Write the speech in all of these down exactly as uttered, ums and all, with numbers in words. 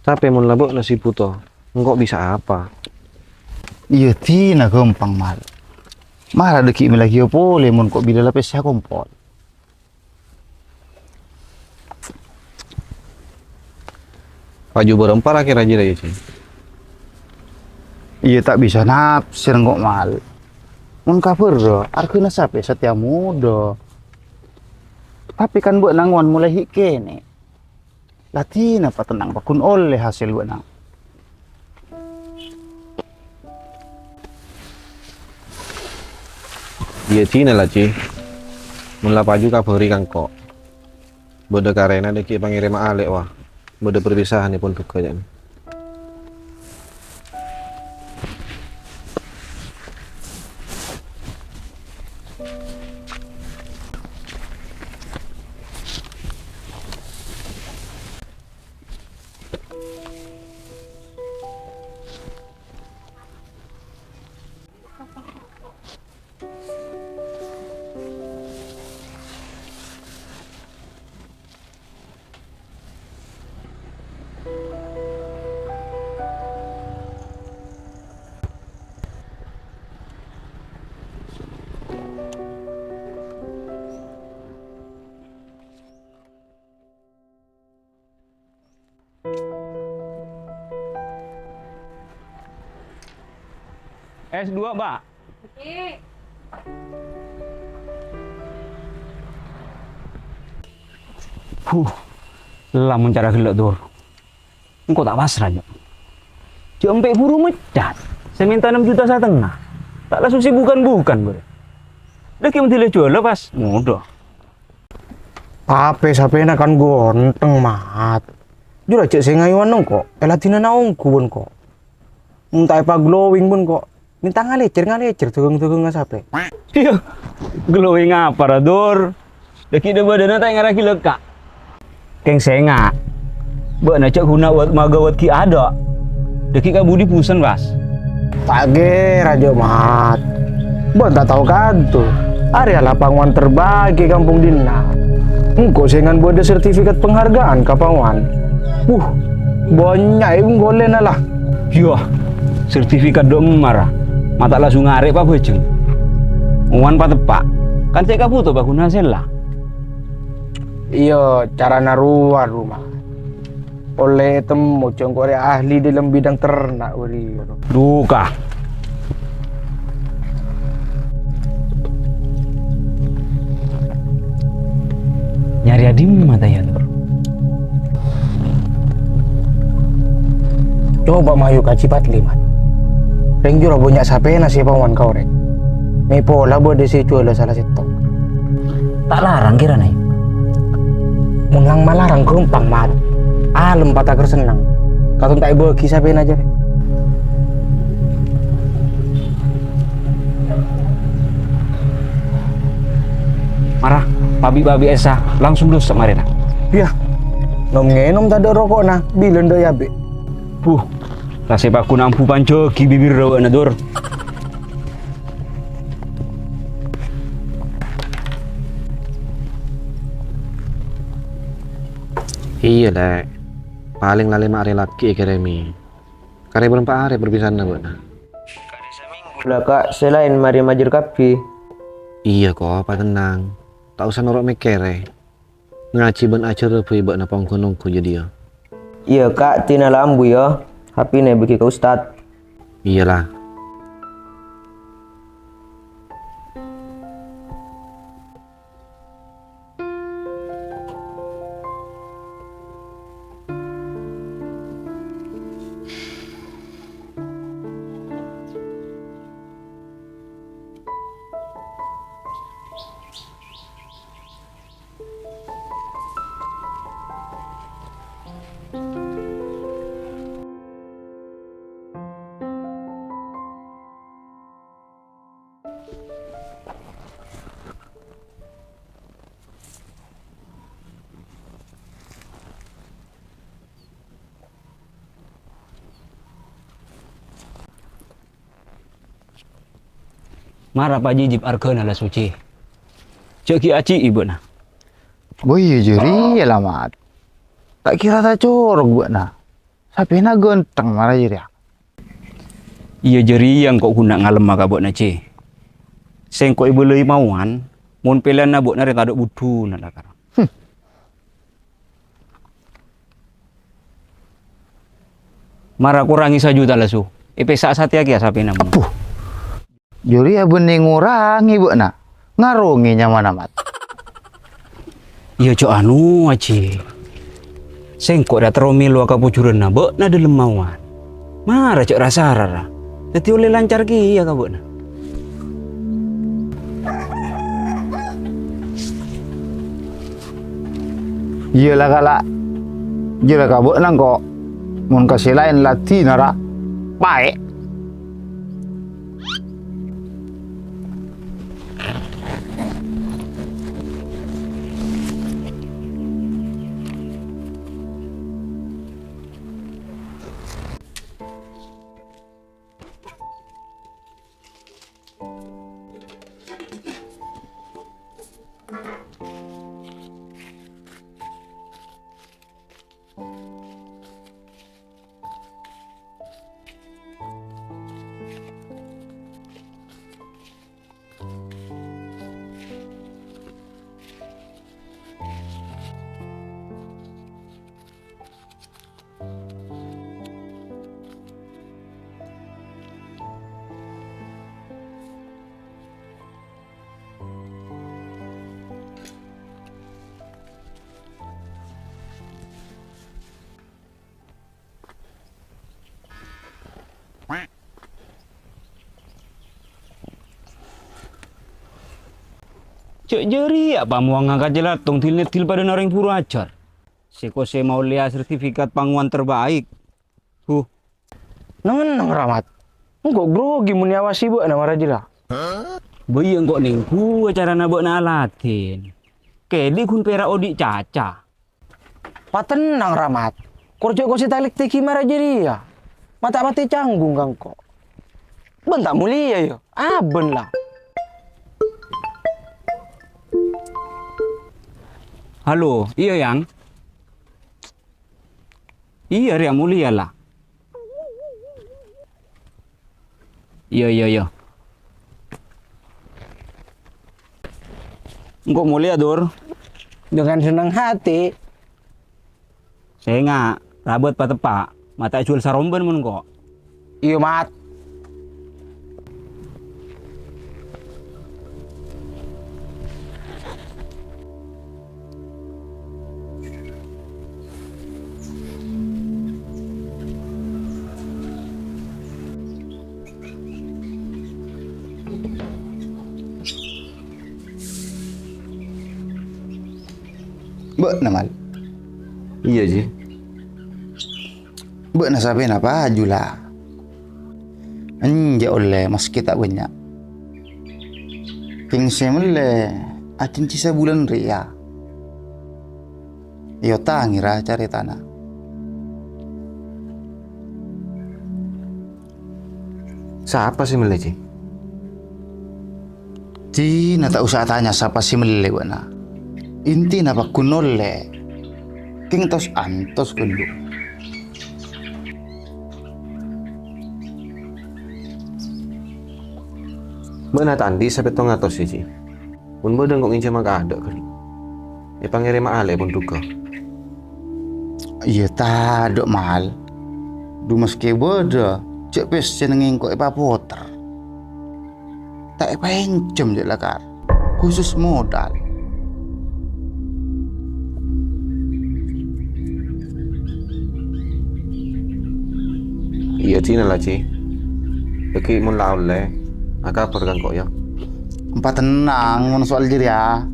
Tapè mon la bâ'na sè bhuto, engko' bisa apa? Iyâ, dina ghâmpang, Mal. Mara dhâggi' mèlaghi polè mon ko' bilâ la pèssè akompol. Paju bârâmpa ra kèra jârèya, Cing? Iyâ, ta' bisa nafsir engko', Mal. Mon kabhâr, arghâna sapè satèya modâ. Tapè kan bâ'na ngowan molaè ghi' kènè'. La dina patennang paggun ollè hasèl bâ'na. Iyâ, dina la, Ci. Mon la paju kabhâri ka engko'. Bâdâ karèna dhâggi' pangèrèmma alè', wa. Bâdâ perpisahan èpon dhugghâ, jhâ'. Es dua, Mbak. Oke. Huh, lamun cara ghellâ', Dur. Engko' ta' pasra, Cok. Jhâ' empè' buru mèccat. Sè mènta ennem juta satengnga. Ta' langsung sè bukan-bukan, bârâ. Dhâggi' mon dilè juwâlâ pas, modâ. Tapè sapèna kan ghânteng, Mat. Jhur ajhâ' sè ngayowan engko', èladhinana ongghu bân ko'. Mon ta' èpa-glowing bân ko', mènta ngalècèr-ngalècèr dhâghâng-dhâghângnga sapè. Iyâ, glowing apa, ra, Dur? Dhâggi' dhâ-bâdâna ta' èngarraghi lekka'. Kèng sènga', bâ'na jhâ' ghuna wât-, magâwât ghi' adâ'. Dhâggi' ka budi busen, Bas. Ta' kèra, Jo, Mat. Bâ'na ta' tao kanto. Arèya la pangowan terbaik è kampong dinna'. Engko' sèngan bâdâ sertifikat penghargaan ka pangowan. Wuh, bânnya' è golèna la. Yâ, sertifikat dâ' emma ra. Ma' ta' langsung arè' pabhâjâng. Ngowan pateppa'. Kan sè èkabhuto paggun hasèlla. Iyâ, carana rowa, Mat. Ollè ètemmo jhâ' engko' rèya ahli dâlem bidang ternak, bâri. Duka. Nyarè è dimma ta' iyâ, Dur? Coba mayu ka Cipat Limat. Rèng jhurâ bânnya' sapèna sè èpangowan ka orèng. Mè' pola bâdâ sè èjuwâlâ sala sèttong. Ta' larang kèra, Nay? Mon lang-malarang ghâmpang, Mat. Alem pataker senneng. Katon ta' èbâghi sapèna jârèya. Mara, pabi'-pabi' essa, langsung dusep marèna. Iyâ. Nom-ngènom tadâ' roko'na, bilân dâ' èabit. Huh, la sè paggun ambu panjhâghi bibirra bâ'na, Dur. Iyâ, Lè'. Palèng la lèma' arè laghi' èkèrèmè. Karè bârâmpa arè perpisahanna bâ'na? La, Ka', sè laèn marè majâr kabbhi. Iyâ, Ko, patennang. Ta' osa noro' mèkkèrè. Ngajhi bân ajhârâ bhâi bâ'na pongghu nongghu jâdiyâ. Iyâ, Ka', dina la ambu, yâ. H P-na èbâghi ka Ustad. Iyâ, la. Mara pajhijhib arghâna la socè. Jhâ' ghi' ajhi'i bâ'na. Wâh, iyâ jârèya la, Mat. Ta' kèra tacorok bâ'na. Sapèna ghântheng mara jârèya. Iyâ, jârèya engko' ghuna ngalemma ka bâ'na, Ji. Sèngko' èbâlâi mawan, mon pèlèyanna bâ'na rè tadâ' budhuna, Lakar. Hmm. Mara korangè sajuta la, Su. Èpèsa satèya kèya sapèna, mon. Abbhu. Jârèya bânnè ngorangè bâ'na. Ngarongè nyamana, Mat. Iyâ, jhâ' anu, Aji. Sèngko' rèya terro mèlowa ka pojhurânna bâ'na dhâlem mawan. Mara jhâ' ra-sara, ra. Dhâddhi ollè lancar kèya ka bâ'na. Iyâ la, kala'. Jârèya ka bâ'na engko'. Mon ka sè laèn la dinara, paè'. Jhâ' jârèya pamowangnga ka Cèlatong dil-neddil padâna orèng buru ajhâr. Sè kosè maollèya sertifikat pangowan terbaik. Huh. Neng-enneng, Ramat. Engko' grogi mon èawasi bâ'na mara jârèya. Bâ iyâ engko' nèngghu acarana bâ'na aladhin. Kèdhi' ghun pèra' odi' caca. Patennang, Ramat. Kor jhâ' kosè talèktèghi mara jârèya. Ma' ta' patè canggung ka engko'. Bân ta' molèya, yâ? Abân, la. Halo, iyâ, Yang. Iyâ, rèya molèya, la. Iyâ, iyâ, iyâ. Engko' molèya, Dur. Dengan senang hati. Sènga', rabât pateppa', ma' ta' èjhuwâl sarombân mon engko'. Iyâ, Mat. Bâ'na, Mal. Iyâ, Ji. Bâ'na sapèna paju, la. Enjâ' ollè, maskè ta' bânnya'. Kèng sè mellè ajhânjhi sabulân rèya. Èotangè, ra, carètana. Sapa sè mellè, Ji? Dina ta' osa atanya sapa sè mellè bâ'na. Intina paggun ollè. Kèng tos-antos ghâllu. Bâ'na ta' andi' sapèttong atos, Ji? Mon bâdâ engko' ngènjhâma kaadâ' ghâllu. Èpangèrèma alè pon duga. Iyâ tadâ', Mal. Du maskè bâdâ, jhâ' pèssèna engko' èpapoter. Ta' èpaènjhâm jhâ' lakar. Khusus modal. Iyâ, dina la, Ji. Dhâggi' mon la ollè, akabhâr ka engko', yâ. Patennang mon soal jârèya.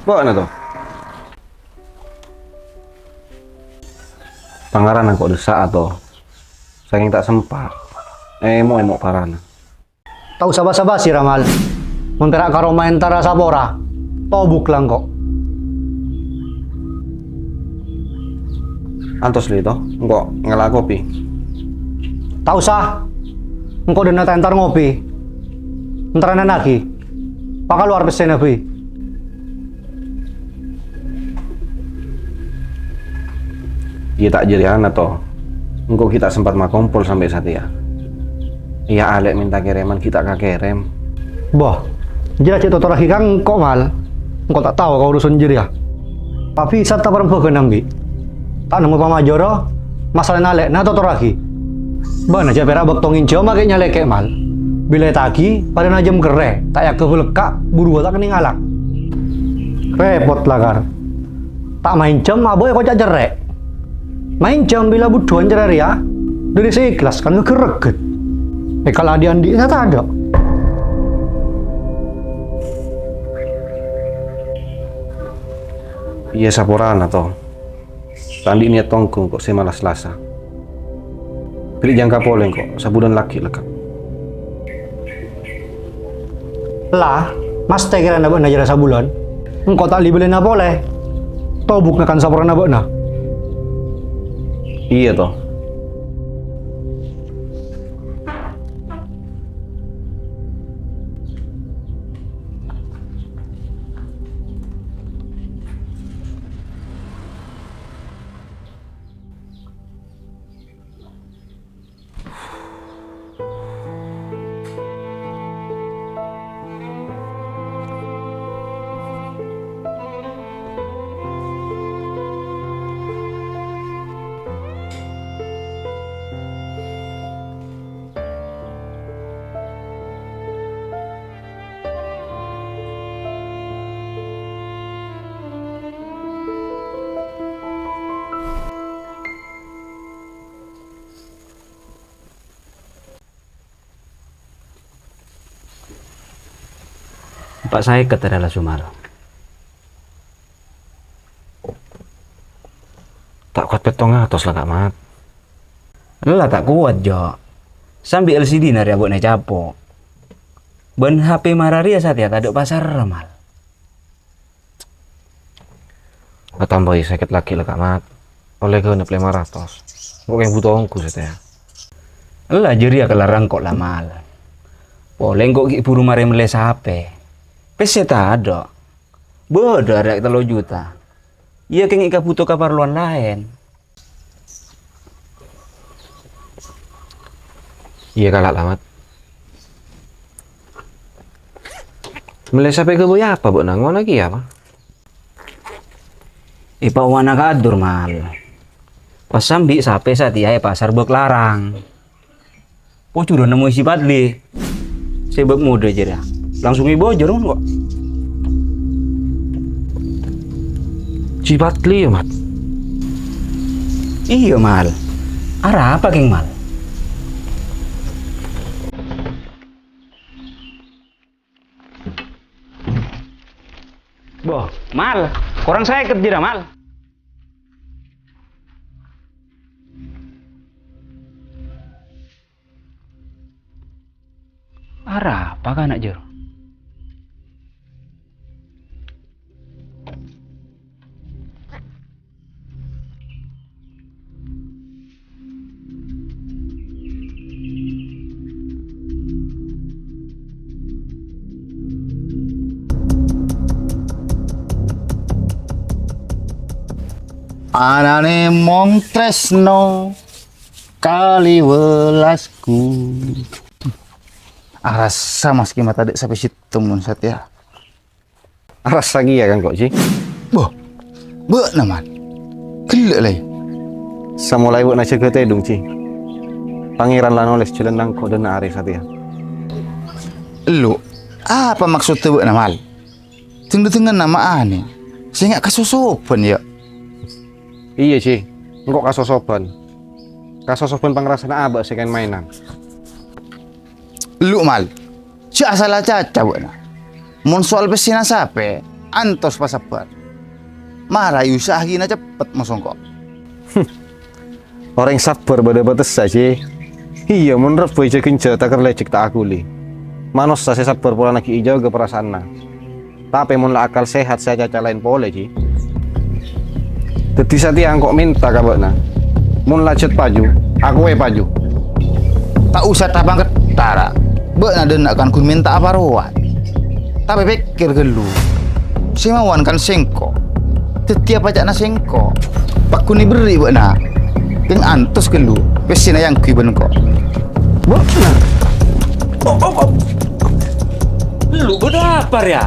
Bâ'na, To. Pangarana engko' dissa', To. Sakèng ta' sempa'. Emo'-emo' parana. Ta' osa basa-basi, ra, Mal. Mon pèra' ka roma entara sapora, tobuk la engko'. Antos, Li, To. Engko' ngala' kopi. Ta' osa. Engko' dâ'enna ta' entar ngopi. Entar ana'aghi. Pakalowar pèssèna bhâi. Iyâ, ta' jârèya, To. Engko' ghi' ta' sempat makompol sampè' satèya. Iyâ, Alè' mènta kèrèman ghi' ta' kakèrèm. Bâh, jârèya cè' totorraghi ka engko', Mal. Engko' ta' tao ka urusan jârèya. Apa bisa ta' parembhâghân embi'? Ta' nemmo pamajârâ, masalana Alè'na totorraghi. Bâ'na jâ' pèra' bâkto ngènjhâm akè' nyalèkè', Mal. Bilâ ètagi, padâ najjhâm kerrè, ta' èanggep lekka', buruwâ ta' kennèng alak. Rèpot, lakar. Ta' maènjhâm, abâ' èkoca' cerrè'. Maènjhâm bilâ budhuwân cerrè' rèya, dâri sè ikhlas kan ghâgghâr regghât. Èkala' dhi'-andhi'na tadâ'. Iyâ, saporana, To. Ta' andi' niyat tonggu engko' sè malas-lasa. Bâli jangka polè engko' sabulân laghi' lekka'. La, mastè kèrana bâ'na jârèya sabulân. Engko' ta' li-bâlina polè. Tobuk ngakan saporana bâ'na. Iyâ, To. Empa' saèket arèya la Sumar. Ta' kowat pèttong atos la, Ka' Mat. Ella ta' kowat, Jo. Sambi L C D-na rèya bâ'na ècapo'. Bân H P mara rèya satèya tadâ' pasarra, Mal. Atambâi saèket laghi' la, Ka' Mat. Ollè ghânep lèma ratos. Engko' kèng bhuto ongghu satèya. Ella jârèya kellarang ko' la, Mal. Polè engko' ghi' buru marè mellè sapè. Pèssè tadâ'. Bâdâ arè' tello juta. Iyâ kèng èkabhuto kaparlowan laèn. Iyâ, kala' la, Mat. Mellè sapè ghâbây apa bâ'na? Ngono kèya apa? Èpaowana ka Adur, Mal. Pas sambi sapè satèya è pasar bâk larang. Pojhurân nemmoè Ji Padli. Sè bâk modâ jârèya. Langsung èbojor mon ko'. Ji Padli, yâ, Mat? Iyâ, Mal. Arapa, kèng, Mal? Bâh, Mal. Korang saèket jârèya, Mal. Arapa kana' jârèya? Ana'na Mong Tresno. Kali welasku. Arassa maskè matadâ' sapè sèttong mon satèya. Arassa kèya kan ko', Ji? Bâh, bâ'na, Mal. Ghellâ', Lè. Samolaè bâ'na jâgâ tèdung, Ji. Pangèran la nolès jhâlân nangko' dâ' enna' arè satèya. Elu, apa maksodda bâ'na, Mal? Dheng-dhengdhengngan ma' anè. Sènga' kasosobhân, yâ. Iyâ, Ji. Engko' kasosobhân. Kasosobhân pangrasana abâ' sè kèn-maènan. Elu, Mal. Jhâ' asalla caca bâ'na. Mon soal pèssèna sapè, Antos pasabbhâr. Mara èusaha'aghi na ceppet mosongko'. Orèng sabbhâr bâdâ bâtessa, Ji. Iyâ, mon rebbhâ jâ-ghânjhâ takèr lèjèk ta' aghuli. Manossa sè sabbhâr polana ghi' èjâgâ parasaanna. Tapè mon la akal sehat sè acaca laèn polè, Ji. Dhâddhi satèya engko' mènta ka bâ'na. Mon la jhât paju, akowè paju. Ta' osa ta-pangkètara. Bâ'na dâ' enna' kan ghun mènta'a parowan. Tapè pèkkèr ghâllu. Sè maowan kan sèngko'. Dhâddhi apa ca'na sèngko'? Pagghun èberri' bâ'na. Kèng antos ghâllu, pèssèna èangghuy bân engko'. Bâ'na. Oh, oh, oh. Lu bâdâ apa rèya?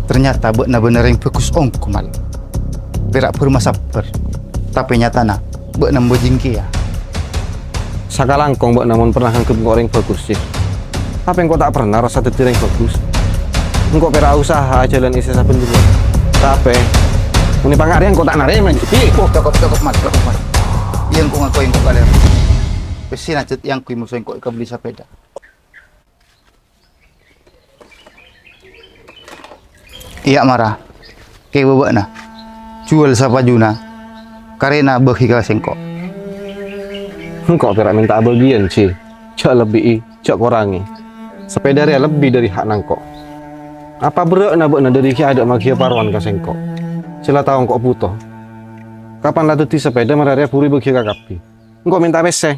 Ternyata bâ'na bânnè rèng bhâghus ongghu, Mal. Pèra' bârâmma sabbhâr, tapè nyatana bâ'na mbâjing kèya. Sakalangkong bâ'na mon pernah nganggep engko' rèng bhâghus, Ji. Tapè engko' ta' pernah arassa dhâddhi rèng bhâghus. Engko' pèra' usaha ajhâlân è sè sabbhân dhullu. Tapè, mon èpanga'arè engko' ta' narèma, Ji. Oh, cokop, cokop, Mal, cokop, Mal. Iyâ, engko' ngakoy engko' kalèro. Pèssèna jhât èangghuy moso engko' èkabelli sapèda. Iyâ, mara. Kèbâ bâ'na. Juwâl sapajuna. Karèna bâgi ka sèngko'. Engko' pèra' mènta'a bâgiyân, Ji. Jhâ' lebbi'i, jhâ' korangè. Sapèda rèya lebbi dâri hakna engko'. Apa berrâ'na bâ'na dâri ghi' adâ' magiyâ parowan ka sèngko'? Sè la tao engko' bhuto. Kapan la dhâddhi sapèda mara rèya bhuru èbâgiyâ ka kabbhi. Engko' mènta'a pèssè.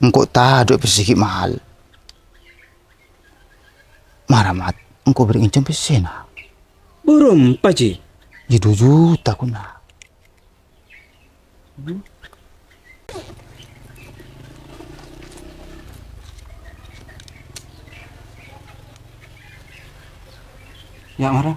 Engko' tadâ' pèssè ghi' Mal. Mara, Mat, engko' bâri' ngènjhâm pèssèna. Bârâmpa, Ji? Iyâ, du juta, ghuna. Iyâ, mara.